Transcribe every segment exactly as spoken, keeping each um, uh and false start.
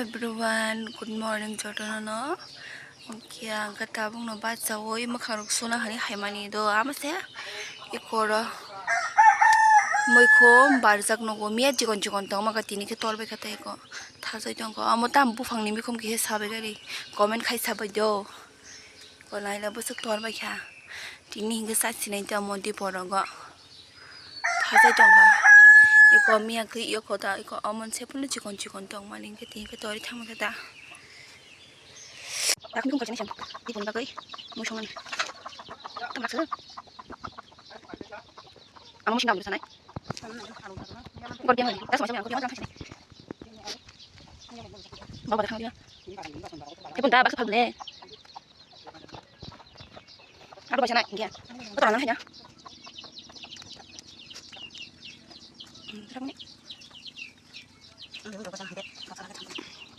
Everyone, good morning jotono no. Oke, ang khe tabuk no bachawi mwkhang rok suna hani haimani do ama se ikoro muikhum barjak nogo miya chikon chikon tongma khe tini khe tolbai khe tei ko thajai tongkho amo tam buphang ni mikhum khe sabai gari comment khai sabai do ko naila bwswk tolbai kha tini hinkhe sa sinai tamo dipor rogo. Thajai tongkha. Eko miya khe eko ta eko amon se phano chikon chikon tongmani hinkhe tini khe tori thangma khe ta. Dakni kung kajina siang. Di pun bagai. Mui songan. Tang raksa. Amo sing dalu sanai. Gor dia ngai. Das masa yang gor dia ngai. Bawa dah dia. Tepun dah baksa phalne. Ado baisa na, hiya. Kotor na hiya. Hmm, terang ni.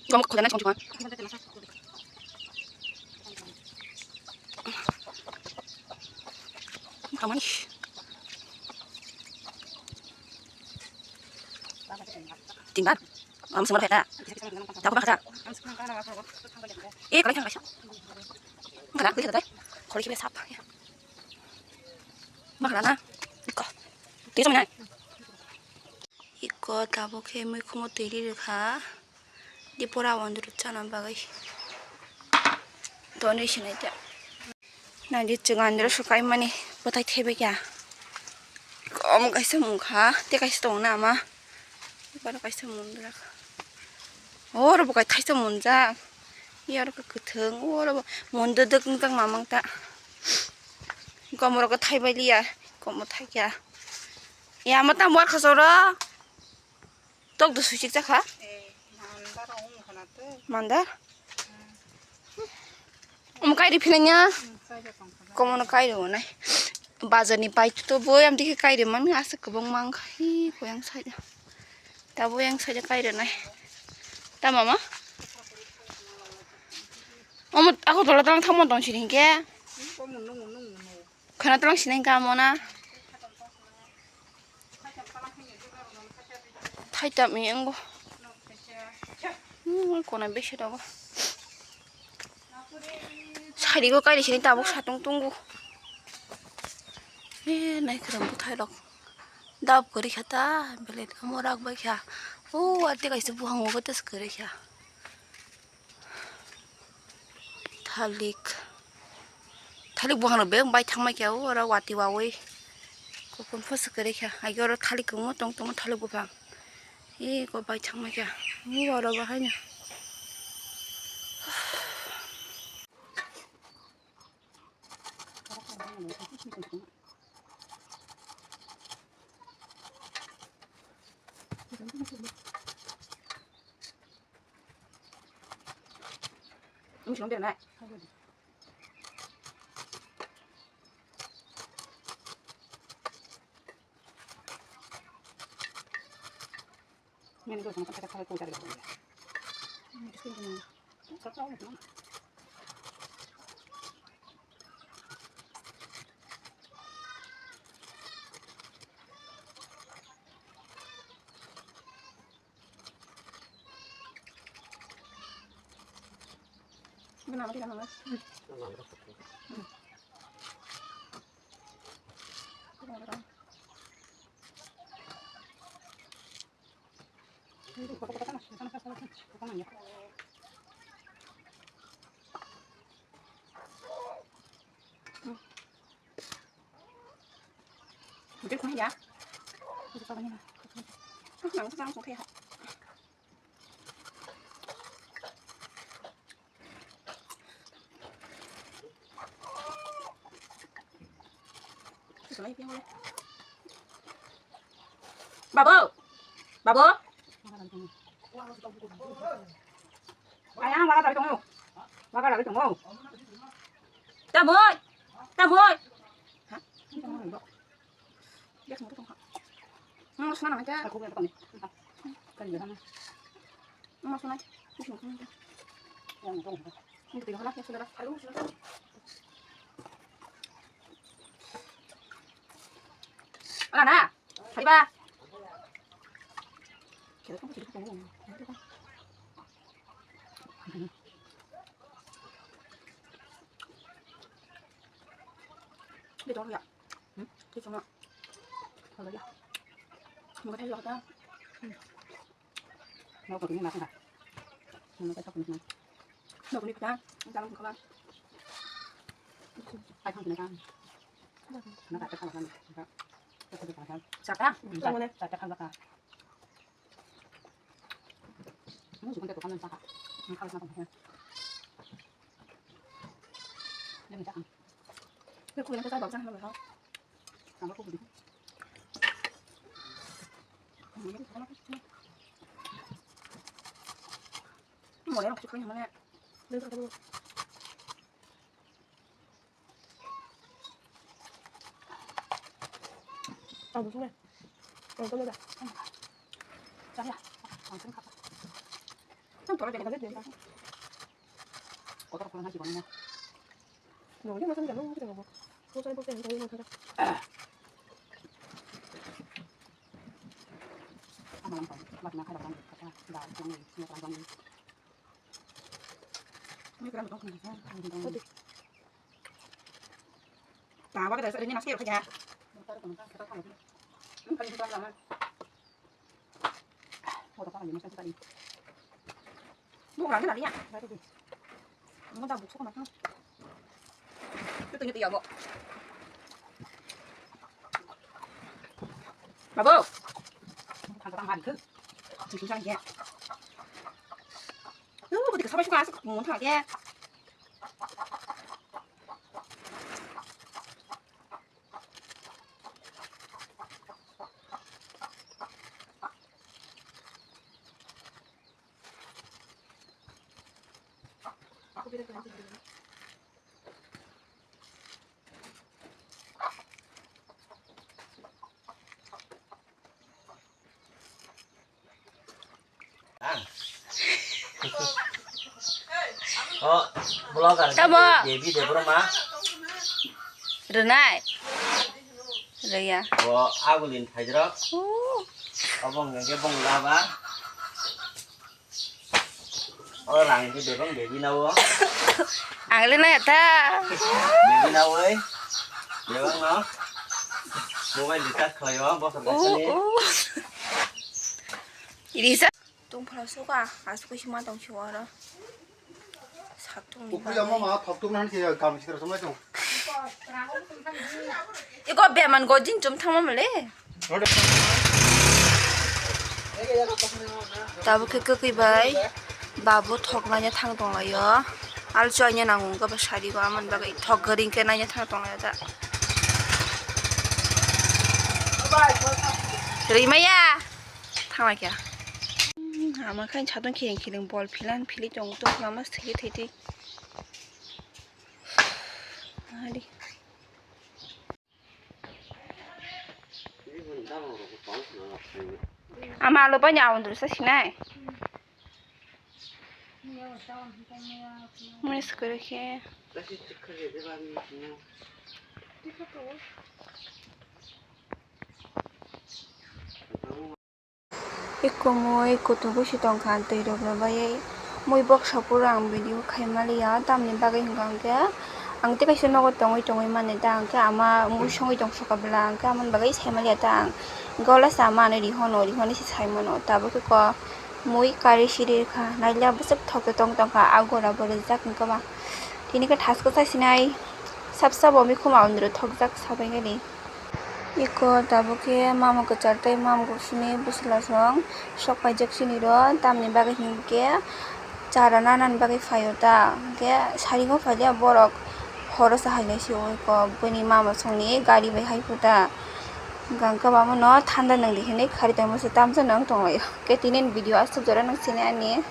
Kamu kau jangan cuma. Kamu ni. Tinggal. Am sumar kata. Jago ba kata. Eh, kalai thang kaisa. Kana kuli kata. Khori khibe sap. Ma kala na. Iko. Twi song nai. Iko tabuk khe mui khumo twi ri rwkha. Di pora wandru chana bagwi. Toni sinai ta. Naidi chwng andro swkaimani bwthai thaibai kha. Kom kaisa mungkha, tei kaisa tongo na ama. Baro kaisa mundrak. Oro bo kaisa thaisa munjak. Yaro kwthwng, oro bo mundu dwk wngjak mamang ta. Komoro ko thaibai liya, komo thaikya. Ya ma tam war khasoro. Tok do suichik jakha. Eh, mandar ong khana te. Mandar? Omo kairi philainya. Hmm, sai da tong khana. Komono kairi onai. Bazar ni pai to boi amtwi khe kairi man aswk kwbang mang kha. Hi, koyang sai da. Tabo yang sai da kairi nai. Ta mama? Omo ako tola talang thangma tong sini ke. Hmm, ko mun nung, mun nung, mun nung. Khana tlang sinai ka mona. Thaitam mi ango. Hmm, kona besi dago. Sari go kairi sini tabuk satung tunggu. Eh, nai kram buthai rok. Dap kori khata, belet amo rak bai kha. Oh, ate kaisa buhang go tes kori kha. Thalik. Thalik buphang rok bebak bai thangma khe o oro watwi wawi. Kokon pho swkari kha. Age oro thalik kwbangma tong tongo thalik buphang. Eko bai thangma khe. O oro bahaino. Nung sinong bera nai. Nini ko sama kata kata ko cari. Babu, babu. Ayang, waga dari tongo. Waga dari tongo. Tamoi, tamoi. Hah? Ini tongo, Bok. Dia semua tongo. Mau sana aja. Aku nggak tahu nih. Kan di sana. Mau sana. Ini semua tongo. Yang tongo. Ini tiga lah, ya sudah lah. Aduh, sudah. Alah, nah. Tadi, Pak. Kita kan masih di rumah. Nanti, Pak. Babu. Thang thang hari ke. Sing sing sang ya. Lu, kau tidak sampai suka asik mau thang ya. O vlogger Tamo. Devi Debbarma. Rwnai. Rwya. Bo agulin phaijrok. Uh. Obo hwnkhe bong laba. O rang khe bebang Devi nawo. Ang le naya ta. Devi nawo. Bebang no. Mobile recharge khlaio, bosa Uh, baisani. uh. Recharge. Tungphla suka, asuk si ma tong si oro. Satung ni Ukui ama bagwi. Ma thok tuk nan khe kam sikra somai tong. Iko beman go jin chum thangma male. Tabuk khe kwkwi bai babu thok naina thang tonglaio. Alchu aina nango wngkha ba sari go, amoni bagwi thok gari khe naina thang tonglaio ta. Rimaya. Thangla kya? Ama khain satung khileng khileng bol philan phili tong tong lama sege thai thai. Ari. Ama alo bani awan dulu sa sinai. Muni sukuru khe. Eko mui kutung busi tongkha, twi rok no bai mui boksa phuru ang video khai maliya, tamni bagwi hwnkha hwnkhe ang tei kaisa nogo tongwi tongwi mani ta, hwnkhe ama mui songwi tong sokha bwla, hwnkhe amoni bagwi sai maliya ta ang. Hwnkhe o last ama ano rihono, rihonwi se sai mano, tabuk khe ko mui kari siri rwkha, naila bwswk thok tong tongkha, agora bo rijak hwnkhe ba tini khe thasko chasinai sap sap bo mikhuma ondro thokjak sabai gani. Eko tabuk khe mama kwchar tei mama kuksuni bwswla song sok paijak sini ro, tamni bagwi hinkhe chara nanani bagwi phaio ta, hinkhe saringo phailiya borok horo sa hailai sio eko bini mama songni gari bai haipho ta, hwnkhe bamano thanda nangdi hinwi khari tongma se tamsa nang tonglaio, hwnkhe tini video aswk jora nang sini ani.